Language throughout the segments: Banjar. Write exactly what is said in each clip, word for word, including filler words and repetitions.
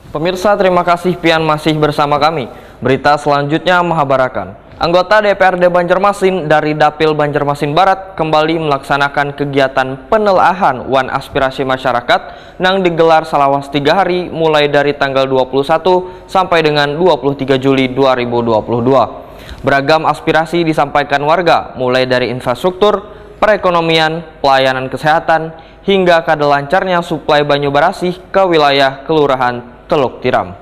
Pemirsa, terima kasih pian masih bersama kami. Berita selanjutnya mahabarakan. Anggota D P R D Banjarmasin dari Dapil Banjarmasin Barat kembali melaksanakan kegiatan penelaahan wan aspirasi masyarakat nang digelar salawas tiga hari, mulai dari tanggal dua puluh satu sampai dengan dua puluh tiga Juli dua ribu dua puluh dua. Beragam aspirasi disampaikan warga, mulai dari infrastruktur, perekonomian, pelayanan kesehatan, hingga kada lancarnya suplai banyu barasih ke wilayah Kelurahan Teluk Tiram.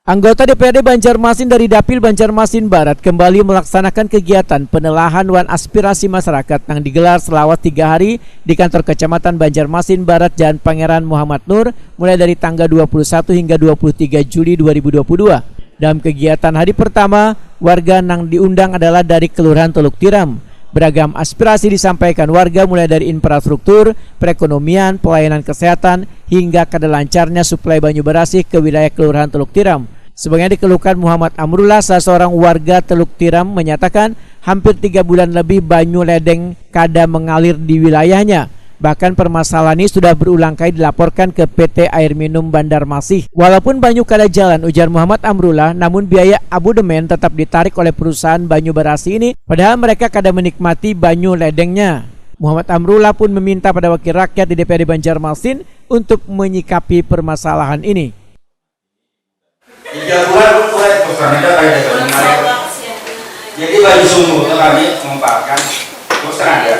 Anggota D P R D Banjarmasin dari Dapil Banjarmasin Barat kembali melaksanakan kegiatan penelaahan wan aspirasi masyarakat yang digelar selawat tiga hari di kantor Kecamatan Banjarmasin Barat, Jalan Pangeran Muhammad Nur, mulai dari tanggal dua puluh satu hingga dua puluh tiga Juli dua ribu dua puluh dua. Dalam kegiatan hari pertama, warga nang diundang adalah dari Kelurahan Teluk Tiram. Beragam aspirasi disampaikan warga, mulai dari infrastruktur, perekonomian, pelayanan kesehatan, hingga kada lancarnya suplai banyu barasih ke wilayah Kelurahan Teluk Tiram. Sebagaimana dikeluhkan Muhammad Amrullah, salah seorang warga Teluk Tiram, menyatakan hampir tiga bulan lebih banyu ledeng kada mengalir di wilayahnya. Bahkan permasalahan ini sudah berulang kali dilaporkan ke P T Air Minum Banjarmasin. Walaupun banyu kada jalan, ujar Muhammad Amrullah, namun biaya abodemen tetap ditarik oleh perusahaan banyu barasih ini, padahal mereka kada menikmati banyu ledengnya. Muhammad Amrullah pun meminta pada wakil rakyat di D P R D Banjarmasin untuk menyikapi permasalahan ini. Tiga bulan mulai pesan ada kayak gitu. Jadi baju sumur tuh kami mempaatkan terus ada.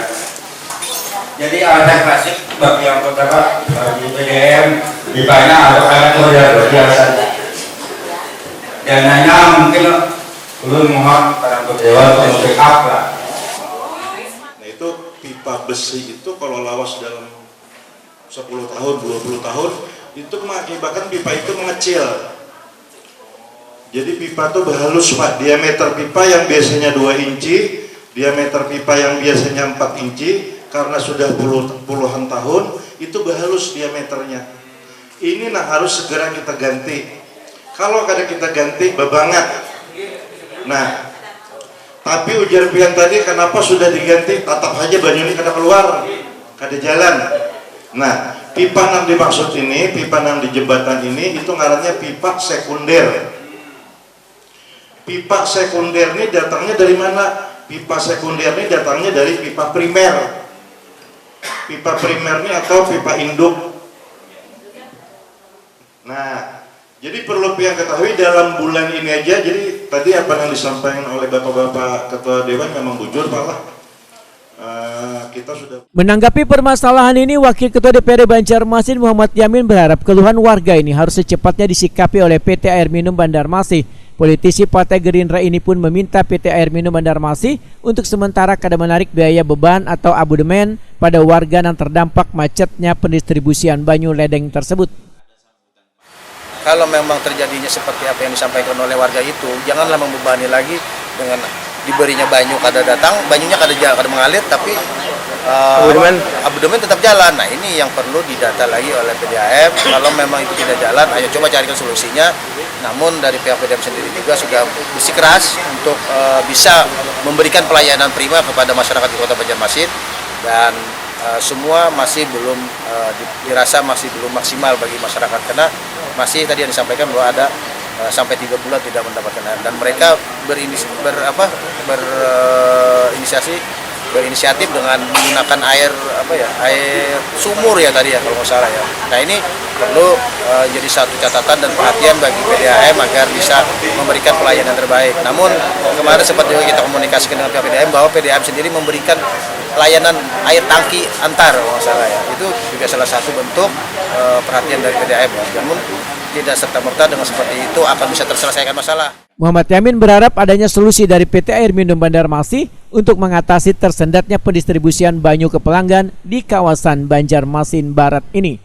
Jadi ada klasik bagi yang kota, bagi P D M, di mana ada anak muda biasa. Dananya mungkin belum mohon pada dewan untuk pick up lah. Nah, itu pipa besi itu kalau lawas dalam sepuluh tahun, dua puluh tahun, itu mengakibatkan pipa itu mengecil. Jadi pipa itu berhalus, Pak. Diameter pipa yang biasanya dua inci, diameter pipa yang biasanya empat inci, karena sudah puluh, puluhan tahun, itu berhalus diameternya. Ini nah harus segera kita ganti. Kalau kada kita ganti, babangat. Nah, tapi ujar pian tadi, kenapa sudah diganti, tatap haja banyu ni kada keluar, kada jalan. Nah, pipa nang dimaksud ini, pipa nang di jembatan ini, itu ngarannya pipa sekunder. Pipa sekunder ni datangnya dari mana? Pipa sekunder ni datangnya dari pipa primer. Pipa primer ni atau pipa induk. Nah, jadi perlu pian ketahui dalam bulan ini aja, jadi tadi apa yang disampaikan oleh Bapak-bapak Ketua Dewan memang bujur, Pak lah. Eh, kita sudah. Menanggapi permasalahan ini, Wakil Ketua D P R D Banjarmasin Muhammad Yamin berharap keluhan warga ini harus secepatnya disikapi oleh P T Air Minum Banjarmasin. Politisi Partai Gerindra ini pun meminta P T Air Minum Banjarmasin untuk sementara kada menarik biaya beban atau abodemen pada warga yang terdampak macetnya pendistribusian banyu ledeng tersebut. Kalau memang terjadinya seperti apa yang disampaikan oleh warga itu, janganlah membebani lagi dengan diberinya banyu kada datang, banyunya kada jalan, kada mengalir, tapi uh, abodemen. Abodemen tetap jalan. Nah, ini yang perlu didata lagi oleh P D A M. Kalau memang itu tidak jalan, ayo coba carikan solusinya. Namun dari pihak P D A M sendiri juga sudah bersikeras untuk uh, bisa memberikan pelayanan prima kepada masyarakat di Kota Banjarmasin dan uh, semua masih belum uh, dirasa masih belum maksimal bagi masyarakat karena masih tadi yang disampaikan bahwa ada uh, sampai tiga bulan tidak mendapatkan air dan mereka berinis, ber, apa, berinisiasi berinisiatif dengan menggunakan air apa ya air sumur ya tadi ya kalau nggak salah ya. Nah ini perlu uh, jadi satu catatan dan perhatian bagi P D A M agar bisa memberikan pelayanan terbaik. Namun kemarin sempat juga kita komunikasikan dengan pihak P D A M bahwa P D A M sendiri memberikan layanan air tangki antar kalau nggak salah ya. Itu juga salah satu bentuk uh, perhatian dari P D A M ya. Namun tidak serta-merta dengan seperti itu akan bisa terselesaikan masalah. Muhammad Yamin berharap adanya solusi dari P T Air Minum Banjarmasin untuk mengatasi tersendatnya pendistribusian banyu ke pelanggan di kawasan Banjarmasin Barat ini.